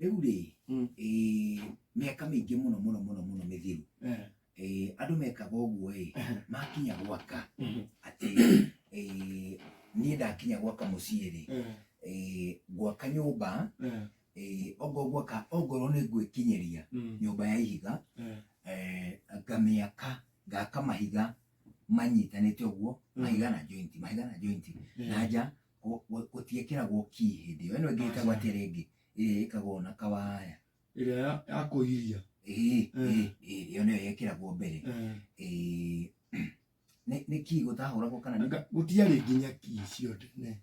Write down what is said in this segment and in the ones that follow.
Rĩu rĩ, mĩaka mĩingĩ mũno mũno mũno mũno mĩthiru, andũ mekaga ũguo ĩ, makinya gwaka atĩ niĩ ndakinya gwaka mũciĩ rĩ, ngwaka nyũmba, ongorwo ngwaka, ongorwo nĩ ngwĩkinyĩria nyũmba ya ihiga, ngamĩaka, ngaka mahiga manyitanĩte ũguo, mahiga na joint, mahiga na joint, na nja gũtiĩkĩragwo key hĩndĩ ĩyo. Ĩno ĩngĩ ĩtagwo atĩa rĩngĩ? Ĩrĩa ĩkagwo na kawaya. Ĩrĩa ya kũiria. Ĩĩ, ĩĩ, ĩyo nĩyo yekĩragwo mbere. Ĩĩ, nĩ key gũtahũragwo kana nĩ? Gũtiarĩ nginya key icio tene.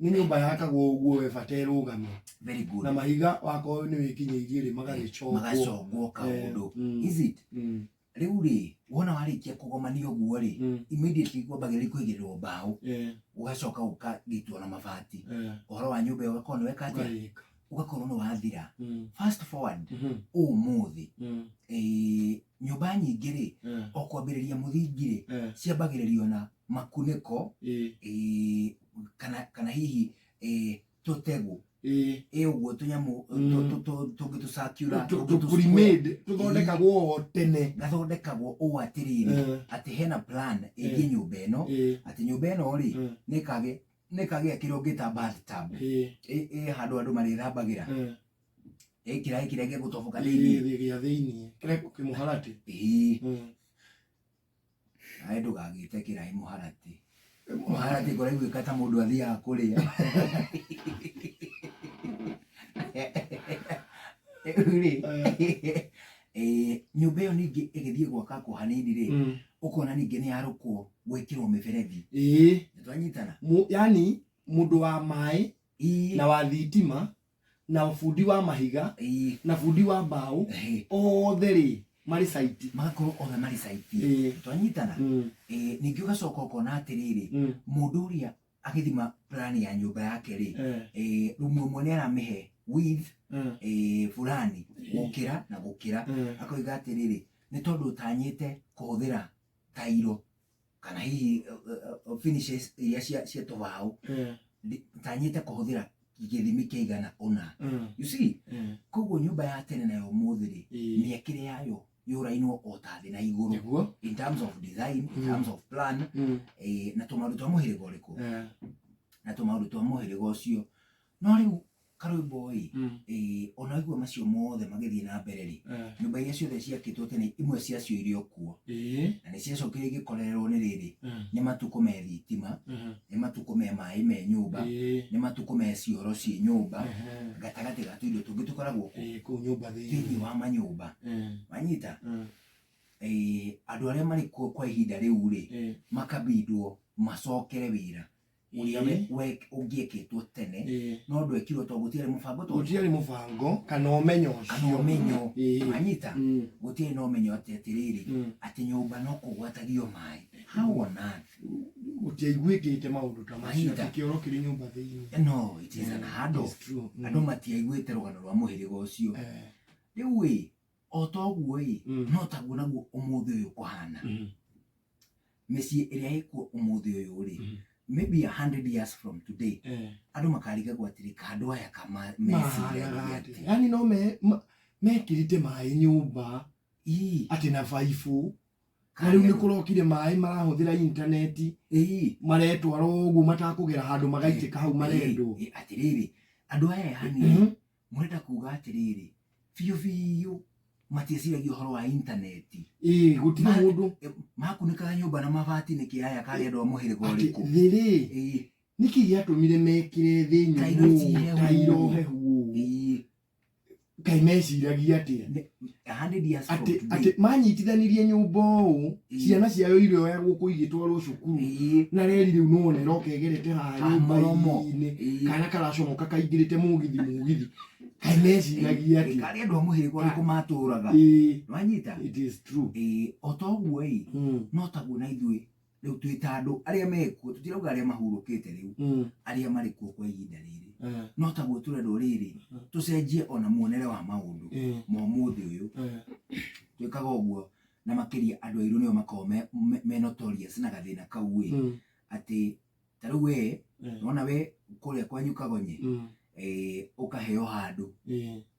Nĩ nyũmba yakagwo ũguo we bata ĩrũgame. Very good. Na mahiga wakorwo nĩ wĩkinyĩirie rĩ magagĩcongwo. Magacongwo kaũndũ. Is it? Rĩu rĩ, wona warĩkia kũgomania ũguo rĩ, immediately kwambagĩrĩria kũigĩrĩrwo mbaũ, ũgacoka ũkagitwo na mabati. Ũhoro wa nyũmba ĩyo ũgakorwo nĩ weka atĩa? Ũkarĩka. Ũgakorwo nĩ wathira. Fast forward ũmũthĩ, nyũmba nyingĩ rĩ, o kwambĩrĩria mũthingi rĩ, ciambagĩrĩrio na makunĩko, kana hihi tũtegũ. Ĩ ũguo tũnyamũ tũngĩ tũcircular, tũngĩ tũ square. Tũ-premade tũthondekagwo o tene. Gathondekagwo ũũ atĩrĩrĩ, atĩ hena plan ĩgiĩ nyũmba ĩno, atĩ nyũmba ĩno rĩ, nĩ ĩkagĩa kĩrĩa ũngĩta bathtub. Ĩ handũ andũ marĩthambagĩra. Ĩ kĩraĩ kĩrĩa gĩa gũtoboka thĩiniĩ. Gĩa thĩiniĩ kĩrĩa kĩmũharatĩ. Ĩĩ. Nawe ndũgagĩte kĩraĩ mũharatĩ. Mũharatĩ kũraiguĩka ta mũndũ athiaga kũrĩa. Rĩu rĩ, nyũmba ĩyo ningĩ ĩgĩthiĩ gwakakwo hanini rĩ, ũkona ningĩ nĩ yarũkwo gwĩkĩrwo mĩberethi. Nĩtwanyitana? Yani mũndũ wa maĩ na wa thitima na bundi wa mahiga na bundi wa mbaũ, othe rĩ marĩ site. Magakorwo othe marĩ site. Twanyitana? Ningĩ ũgacoka ũkona atĩrĩrĩ, mũndũ ũrĩa agĩthima plan ya nyũmba yake rĩ, rumu ĩmwe nĩ aramĩhe width fulani gũkĩra na gũkĩra, akoiga atĩrĩrĩ, nĩ tondũ ũtanyĩte kũhũthĩra tairo kana hihi finishes iria cia tũbaũ, tanyĩte kũhũthĩra gĩthimi kĩigana ũna. You see, koguo nyũmba ya tene na ya ũmũthĩ rĩ, mĩakĩre yayo yũrainwo o ta thĩ na igũrũ. In terms of design, in terms of plan, na tũmaũndũ twa mũhĩrĩga ũrĩkũ, na tũmaũndũ twa mũhĩrĩga ũcio. No rĩu karwĩmbo ĩ, ona waigua macio mothe magĩthiĩ na mbere rĩ, nyũmba iria ciothe ciakĩtwo tene, imwe ciacio irĩ o kuo, na nĩ ciacokire igĩkorererwo nĩ rĩrĩ, nĩ matukũ me thitima, nĩ matukũ me maĩ me nyũmba, nĩ matukũ me cioro ciĩ nyũmba, gatagatĩ ga tũindo tũngĩ tũkoragwo kũ Kũu nyũmba thĩinĩ thĩinĩ wa manyũmba. Wanyita? Andũ arĩa marĩ kuo kwa ihinda rĩu rĩ, makabindwo macokere wĩra ũrĩa ũngĩekĩtwo tene, no ndwekirwo tondũ gũtiarĩ mũbango, tondũ gũtiarĩ mũbango kana ũmenyo ũcio. Kana ũmenyo. Wanyita? Gũtiarĩ na ũmenyo atĩ atĩrĩrĩ, atĩ nyũmba no kũgwatagio maĩ. How on earth? Gũtiaiguĩkĩte maũndũ ta macio. Wanyita? Atĩ kĩoro kĩrĩ nyũmba thĩinĩ. No it is an hard It's true. Andũ matiaiguĩte rũgano rwa mũhĩrĩga ũcio. Rĩu ĩ, o ta ũguo ĩ, no taguo naguo ũmũthĩ ũyũ kũhana. Mĩciĩ ĩrĩa ĩkuo ũmũthĩ ũyũ rĩ, maybe 100 years from today, andũ makarigagwo atĩrĩ, kandũ aya kama meciragia Mahanaga atĩ atĩa? Yani no mekĩrĩte maĩ nyũmba atĩ na baibũ, na rĩu nĩ kũrokire maĩ marahũthĩra intaneti, maretwara ũguo matakũgera handũ, magaitĩka hau marendwo. Atĩrĩrĩ, andũ aya yani, mũrenda kuga atĩrĩrĩ, biũ biũ matieciragia ũhoro wa intaneti? Ĩĩ, gũtirĩ mũndũ. Makunĩkaga nyũmba na mabati nĩkĩ aya karĩ andũ a mũhĩrĩga atĩ ũrĩkũ? Thĩ rĩ, nĩkĩ gĩatũmire mekĩre thĩ tairo nyũmũ, ici hehu tairo ũũ? hehu ũũ? Kaĩ meciragia atĩa? 100 years from Atĩ today. Atĩ manyitithanirie nyũmba ũũ, ciana ciayo irĩoyagwo kũ igĩtwarwo cukuru, na reri rĩu nĩwona ĩroka ĩgerete haha Haha mũromo. nyũmba-inĩ, kana karacomoka kaingĩrĩte mũgithi mũgithi. Kaĩ meciragia atĩa? Karĩ andũ a mũhĩrĩga ũrĩkũ matũraga? Wanyita? It is true. Ĩĩ, o ta ũguo ĩ, no taguo na ithuĩ rĩu twĩ ta andũ arĩa mekuo, tũtirauga arĩa mahurũkĩte rĩu, arĩa marĩ kuo kwa ihinda rĩrĩ, no taguo tũrendwo rĩrĩ tũcenjie ona muonere wa maũndũ ma ũmũthĩ ũyũ. Twĩkaga ũguo na makĩria andũ airũ nĩo makoragwo me notorious na gathĩna kau ĩ, atĩ ta rĩu we, nona we kũrĩa kwanyu Kagonye. Ũkaheo handũ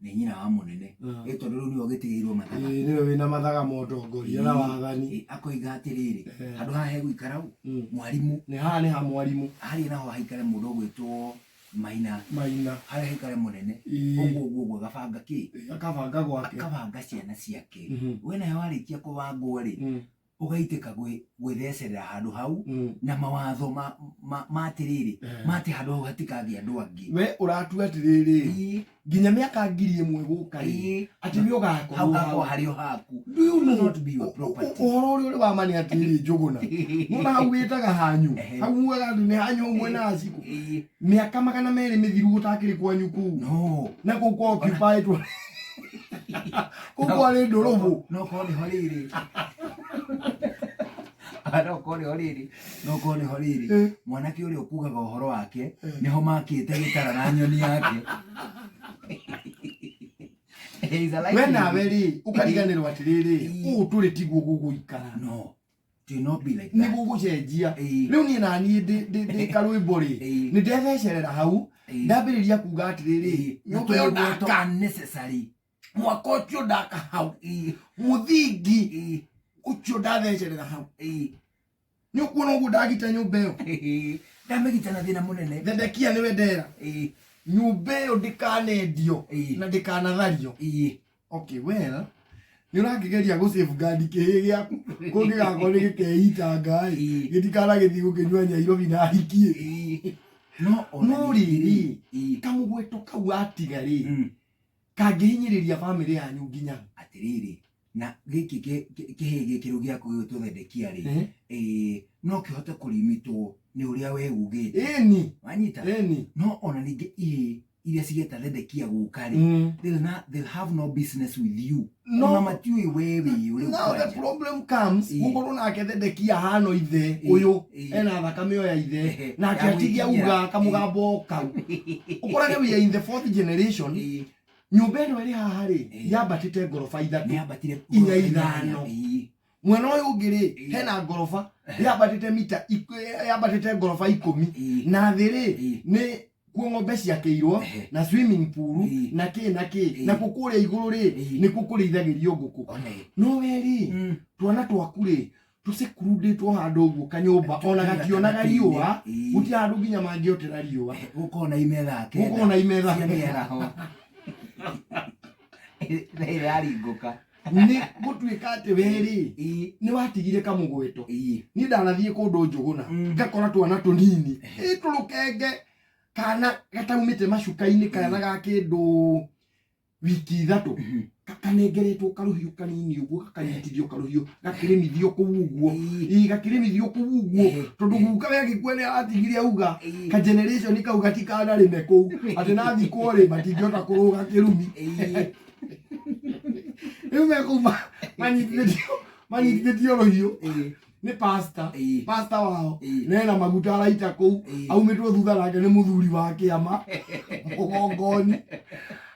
nĩ nyina wa mũnene. Tondũ rĩu nĩwe ũgĩtigĩirwo mathaga. Nĩwe wĩna mathaga ma ũtongoria na wathani. Akoiga atĩrĩrĩ, handũ haha hegũikara ũ? Mwarimũ. Nĩ haha nĩ ha mwarimũ. Harĩa naho haikare mũndũ ũgwĩtwo Maina. Maina. Harĩa haikare mũnene. Ũguo ũguo ũguo agabanga kĩ? Akabanga gwake. Akabanga ciana ciake. We nawe warĩkia kũbangwo rĩ, ũgaitĩka gwĩthecerera handũ hau na mawatho ma atĩrĩrĩ, ma atĩ handũ hau hatikagĩa andũ angĩ. We ũratua atĩrĩrĩ, nginya mĩaka 1000 gũka rĩ, atĩ we ũgakorwo hau hakorwo harĩ o haku. Do you know Not be your property. Ũhoro ũrĩa ũrĩ wa ma nĩ atĩrĩrĩ, Njũgũna, nona hau wĩtaga hanyu, hau mugaga atĩ nĩ hanyu hau mwena wa Cikũ, mĩaka 200 mĩthiru gũtakĩrĩ kwanyu kũu. No. Na kũu kwa occupied kũu kwarĩ ndũrũbũ. No korwo nĩho rĩrĩ. No korwo nĩho rĩrĩ. No korwo nĩho rĩrĩ. Mwanake ũrĩa ũkugaga ũhoro wake nĩho makĩte gĩtara na nyoni yake. He is a We likely. Nawe rĩ, ũkariganĩrwo atĩrĩrĩ, ũũ tũrĩ tiguo gũgũikara. No. It will not be like Nĩ that. gũgũcenjia. Rĩu niĩ naniĩ ndĩ karwĩmbo rĩ, nĩ ndethecerera hau, ndambĩrĩria kuga atĩrĩrĩ, nyũmba ĩyo ndaka, Unnecessary. Mwaka ũcio ndaka hau, mũthingi ũcio ndathecerera hau, nĩ ũkuona ũguo ndagita nyũmba ĩyo. Ndamĩgita na thĩna mũnene. Thedekia nĩwe ndera, nyũmba ĩyo ndĩkanendio na ndĩkanathario. Okay, well, nĩ ũrakĩgeria gũ safeguard kĩhĩ gĩaku kũngĩgakorwo nĩ gĩkeitanga ĩ, gĩtikanagĩthiĩ gũkĩnyua Nyairobi na hikie. No ona No ningĩ rĩrĩ, kamũgweto kau atiga rĩ, kangĩhinyĩrĩria bamĩrĩ yanyu nginya Atĩrĩrĩ, na gĩkĩ kĩhĩ gĩkĩ rĩu gĩaku gĩgũtũthendekia rĩ, no kĩhote kũrimitwo nĩ ũrĩa we ugĩte. Wanyita? Ĩni. No ona ningĩ ihĩ iria cigeta thendekia gũka rĩ, they'll have no business with you. No. Ona matiũĩ we wĩ ũrĩ. Now the problem comes, gũkorwo nake Thedekia hano ithe ũyũ ena thakame ĩyo ya ithe, nake Ya atigia gwĩkinyĩra. uga kamũgambo o kau, ũkorage we are in the fourth generation. Nyũmba ĩno ĩrĩ haha rĩ, yambatĩte ngoroba ithatũ, Nĩ yambatire inya, ithano. Mwena ũyũ ũngĩ rĩ, hena ngoroba yambatĩte mita yambatĩte ngoroba 10. Na thĩ rĩ, nĩ kuo ng'ombe ciakĩirwo na swimming pool na kĩ na kĩ. Nakuo kũrĩa igũrũ rĩ, nĩkuo kũrĩithagĩrio ngũkũ. One. No we rĩ, twana twaku rĩ, tũcekurundĩtwo handũ ũguo kanyũmba ona gationaga riũa. Gũtirĩ handũ nginya mangĩotera riũa. Gũkorwo na imetha kenda Gũkorwo na imetha. Cia mĩaraho na ĩraringũka. Nĩ gũtuĩka atĩ we rĩ, nĩ watigire kamũgweto. Niĩ ndanathiĩ kũndũ, Njũgũna, ngakora twana tũnini ĩ tũrũkenge, kana gataumĩte macuka-inĩ, kana ga kĩndũ wiki 3, kakanengeretwo karũhiũ kanini ũguo, gakanyitithio karũhiũ, gakĩrĩmithio kũu ũguo. Ĩ, gakĩrĩmithio kũu ũguo, tondũ guka we agĩkua nĩ aratigire auga ka generation kau gatikanarĩme kũu, atĩ nathikwo rĩ, matingĩhota kũrũga kĩrumi. Rĩu mekũu manyitithĩtio rũhiũ nĩ pastor, pastor wao, nena maguta araita kũu, aumĩtwo thutha nake nĩ mũthuri wa kĩama mũgongoni,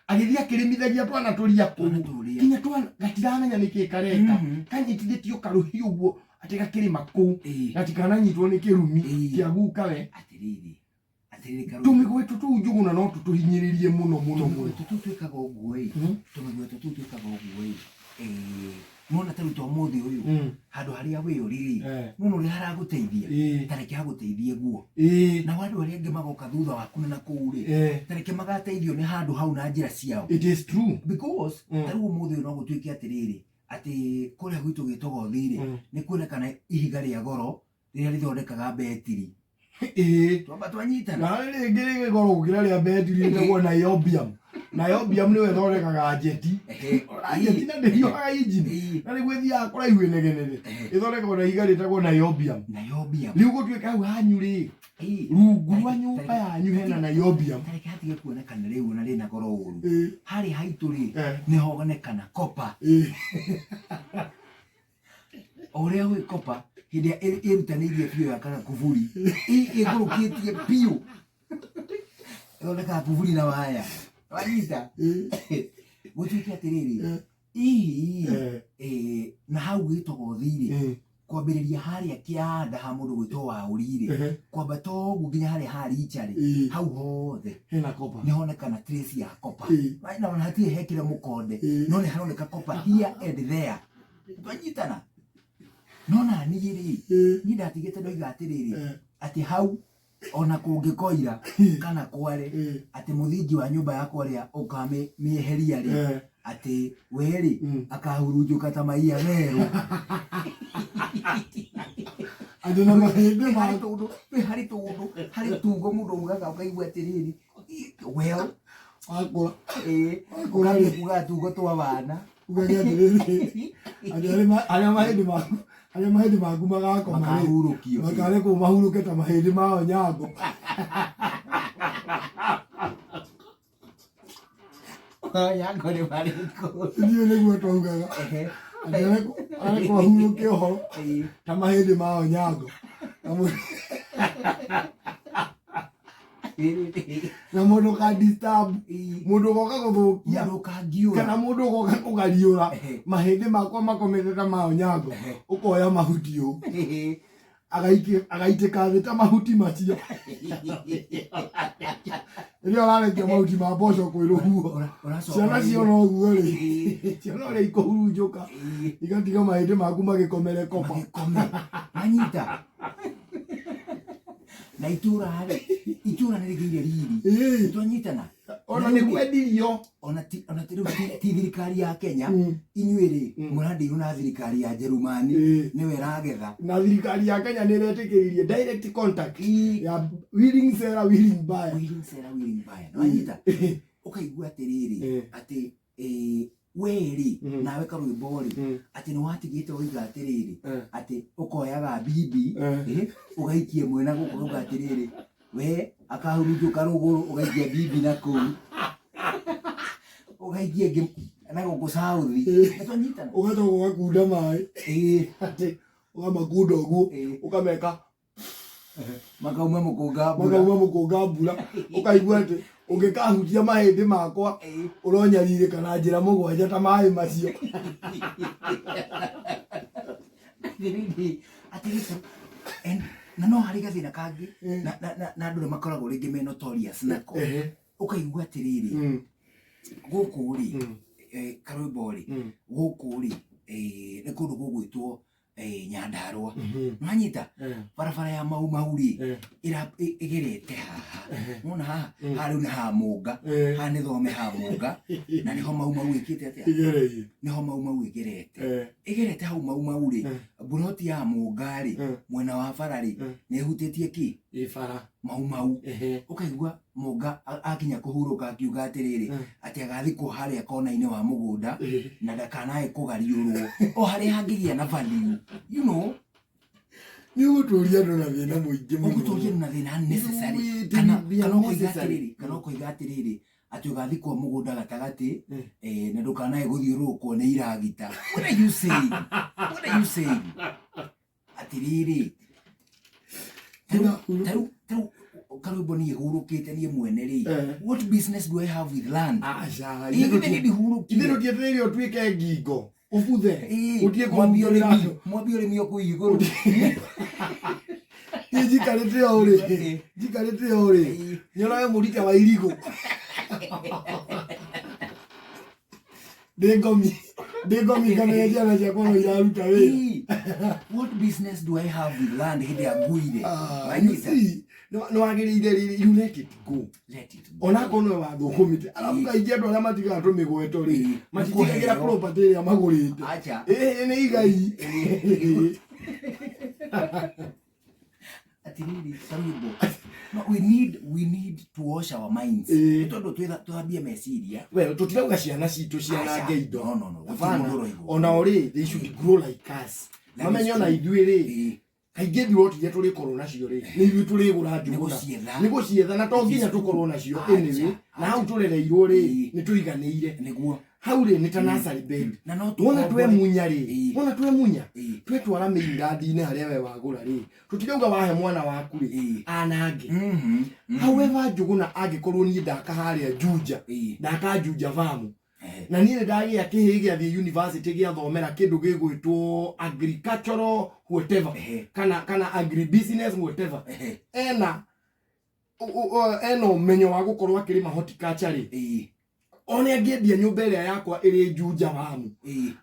agĩthiĩ akĩrĩmithagia twana tũria kũu. Twana tũria. Nginya twana gatiramenya nĩkĩ kareka, kanyitithĩtio karũhiũ ũguo atĩ gakĩrĩma kũu, gatikananyitwo nĩ kĩrumi kĩa guka we. Atĩrĩrĩ, atĩrĩrĩ, karũhiũ. Tũmĩgweto tũu, Njũgũna, no tũtũhinyĩrĩrie mũno mũno mũno. Tũmĩgweto tũu twĩkaga ũguo ĩ, tũmĩgweto tũu twĩkaga ũguo ĩ, nona ta rĩu ta ũmũthĩ ũyũ, handũ harĩa wĩ ũrĩ rĩ, nona ũrĩa haragũteithia, tareke hagũteithie guo. Nao andũ arĩa angĩ magoka thutha waku na nakũu rĩ, tareke magateithio nĩ handũ hau na njĩra ciao. It is true. Because ta rĩu ũmũthĩ ũyũ no gũtuĩke atĩrĩrĩ, atĩ kũrĩa gwitũ Gĩtogothi rĩ, nĩ kuonekana ihiga rĩa goro rĩrĩa rĩthondekaga betiri. Twamba twanyitana. Na rĩngĩ rĩgĩ goro gũkĩra rĩa betiri rĩtagwo niobium. Niobium nĩyo ĩthondekaga njeti. Ona njeti na ndĩhiũhaga injini, na nĩguo ĩthiaga kũraihu ĩnegenere. Ĩthondekagwo na ihiga rĩtagwo niobium. Niobium. Rĩu gũtuĩka hau hanyu rĩ, rungu rwa nyũmba yanyu hena niobium. Tareke hatige kuonekana rĩu ona rĩna goro ũru. Harĩa haitũ rĩ, nĩhonekana kopa. O ũrĩa gwĩ kopa, hĩndĩ ĩrĩa ĩrutanĩirie biũ yakaga kuburi, ĩgũrũkĩtie biũ, ĩthondekaga kuburi na waya. Wanyita? Gũtuĩke atĩrĩrĩ, hihi na hau Gĩtogothi rĩ, Kwambĩrĩria harĩa kĩanda ha mũndũ gwĩtwo Waũri rĩ, kwambata ũguo nginya harĩa ha Richa rĩ, hau hothe Hena copper. Nĩ honekana trace ya copper. Na ona hatirĩ hekĩre mũkonde, no nĩ haroneka copper here and there. Twanyitana? No na niĩ rĩ, niĩ ndatigĩte ndoiga atĩrĩrĩ, atĩ hau ona kũngĩkoira kana kware, atĩ mũthingi wa nyũmba yakwa ũrĩa ũkamĩeheria rĩ, atĩ we rĩ, akahurunjũka ta maia merũ. Atĩ na mahĩndĩ Kwĩ harĩ ma tũndũ, kwĩ harĩ tũndũ, harĩ tugo mũndũ ugaga ũkaigua atĩrĩrĩ, well, wakũra ĩĩ, Wakũra rĩ. ũkambia kuga tugo twa wana. Ugage atĩrĩrĩ, atĩ arĩa mahĩndĩ maku magakoma rĩ, Makahurũkio. Makarekwo mahurũke ta mahĩndĩ ma Onyango. Onyango nĩ marĩkũ? Ithuĩ nĩguo twaugaga, atĩ arekwo ahurũke ũhoro ta mahĩndĩ ma Onyango. Na mũndũ ka disturb, mũndũ ũgoka gũthũkia, Mũndũ ũkangiũra. Kana mũndũ ũgoka kũgariũra mahĩndĩ makwa makomete ta ma Onyango, ũkoya mahuti ũũ, agaitĩka thĩ ta mahuti macio rĩrĩa ũrarekia mahuti ma mboco kwĩ rũhuho. Ũracoka Ciana ciona ũguo rĩ, ciana ũrĩa ikũhurunjũka, igatiga mahĩndĩ maku magĩkomere copper. Magĩkome manyita na itũra rĩ, itũra nĩ rĩgĩire riri. Twanyitana? Ona nĩ kwendirio. Ona ti rĩu ti thirikari ya Kenya, inyuĩ rĩ, mũrandĩirwo na thirikari ya Njerumani, nĩwe ĩragetha. Na thirikari ya Kenya nĩ ĩretĩkĩririe direct contact ya willing seller, willing buyer. Willing seller, willing buyer. Nwanyita? Ũkaigua atĩrĩrĩ, atĩ we rĩ, nawe karwĩmbo rĩ, atĩ nĩ watigĩte ũiga atĩrĩrĩ, atĩ ũkoyaga bibi, ũgaikia mwena gũkũ, ũkauga atĩrĩrĩ, we akahurunjũka rũgũrũ, ũgaikia bibi na kũu, ũgaikia ĩngĩ na gũkũ south. Nĩtwanyitana? Ũgacoka ũgakunda maĩ, atĩ ũkamakunda ũguo, ũkameka Makauma mũkũnga mbura. Makauma mũkũnga mbura. Ũkaigua atĩ ũngĩkahutia mahĩndĩ makwa, ũronyarirĩka na njĩra 7 ta maĩ macio. Atĩrĩrĩ, atĩrĩrĩ, na no harĩ gathĩna kangĩ, na andũ nĩ makoragwo rĩngĩ me notorious nako. Ũkaigua atĩrĩrĩ, gũkũ rĩ, karwĩmbo rĩ, gũkũ rĩ, nĩ kũndũ gũgwĩtwo Nyandarũa. Nĩwanyita? Barabara ya Mau Mau rĩ, ĩgerete haha. Nĩwona haha? Haha rĩu nĩ ha Mũnga. Haha nĩ thome ha Mũnga, na nĩho Mau Mau ĩkĩte atĩa? Ĩgereire. Nĩho Mau Mau ĩgerete. Ĩgerete hau Mau Mau rĩ, mburoti ya Mũnga rĩ, mwena wa bara rĩ, nĩ ĩhutĩtie kĩ? Ĩ bara. Mau Mau. Ũkaigua Mũnga akinya kũhurũka akiuga atĩrĩrĩ, atĩ agathikwo harĩa kona-inĩ wa mũgũnda, na ndakanae kũgariũrwo o harĩa hangĩgĩa na value. Nĩ ũgũtũria andũ na thĩna mũingĩ mũno. Ũgũtũria andũ na thĩna unnecessary. Ĩĩ, Kana the kana ũkoiga unnecessary. atĩrĩrĩ, kana ũkoiga atĩrĩrĩ, atĩ ũgathikwo mũgũnda gatagatĩ, na ndũkanae gũthiũrũrũkwo nĩ iragita. What are you saying? What are you saying? Atĩrĩrĩ, tarĩu karwĩmbo niĩ hurũkĩte niĩ mwene rĩ, what business do I have with land? Aca. Ĩ, githĩ niĩ Ithe ndihurũkire? Ndũtietereire ũtuĩke ngingo ũbuthe, ũtige Mwambie kũhurũkĩra ũrĩmi andũ. Mwambie ũrĩmi o kũu igũrũ. Niĩ njikarĩte o rĩ, njikarĩte o rĩ, nyonaga mũrita wa irigũ ndĩ ngomi, ndĩ ngomi, ngamenya ciana ciakwa no iraruta wĩra. What business do I have with land hĩndĩ ya nguire? Ah, you Wanyita? see, nĩ wagĩrĩire rĩrĩ, you let it go. Let it go. Onakorwo nĩwe wathũkũmĩte, arabu kaingĩ andũ arĩa matigaga tũmĩgweto rĩ, matitigagĩra Nĩkũheo. property ĩrĩa magũrĩte. Acha. Ĩĩ, nĩ igai. Atiriri, karwĩmbo, no, we need to wash our minds. Nĩ tondũ twĩthambie meciria. Well, tũtirauga ciana citũ cianange Aca. indo. No, gũtirĩ Hapana. mũndũ ũroigwo. Ona o rĩ, they should grow like us. That is Mamenye ona true. ithuĩ rĩ, kaingĩ thiroti iria tũrĩkorwo nacio rĩ, nĩ ithuĩ tũrĩgũra Nĩ njũgũna. gũcietha. Nĩ gũcietha, na to nginya tũkorwo nacio. Acha, Anyway, na hau tũrereirwo rĩ, nĩ tũiganĩire. Nĩguo. Hau rĩ, nĩ ta nursery bed. Na no Wona tũkombore. twemunya rĩ, wona twemunya, twetwara mainland-inĩ harĩa we wagũra rĩ, tũtirauga wahe mwana waku rĩ, anange. However, Njũgũna, angĩkorwo niĩ ndaka harĩa Juja, ndaka Juja farm, Na niĩ nĩ ndagĩa kĩhĩ gĩathiĩ university gĩathomera kĩndũ gĩgwĩtwo agricultural whatever, kana agribusiness whatever, ena ena ũmenyo wa gũkorwo akĩrĩma horticulture rĩ, one angĩendia nyũmba ĩrĩa yakwa ĩrĩ Juja wamu,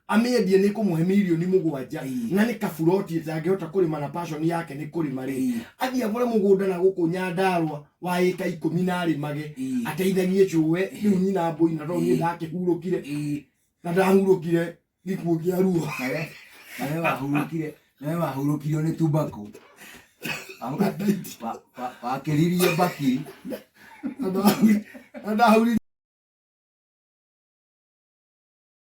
amĩendie nĩ kũmũhe mirioni 7, na nĩ kaburoti ĩtangĩhota kũrĩma na passion yake nĩ kũrĩma rĩ, athiĩ agũre mũgũnda na gũkũ Nyandarũa wa ĩka 10 na arĩmage, ateithagie cũwe rĩu nyina mbũi, na tondũ niĩ ndakĩhurũkire na ndahurũkire gĩkuũ kĩa ruo. Nawe wahurũkirio nĩ tumbaku. Wakĩririe mbakiri. Na ndahurire.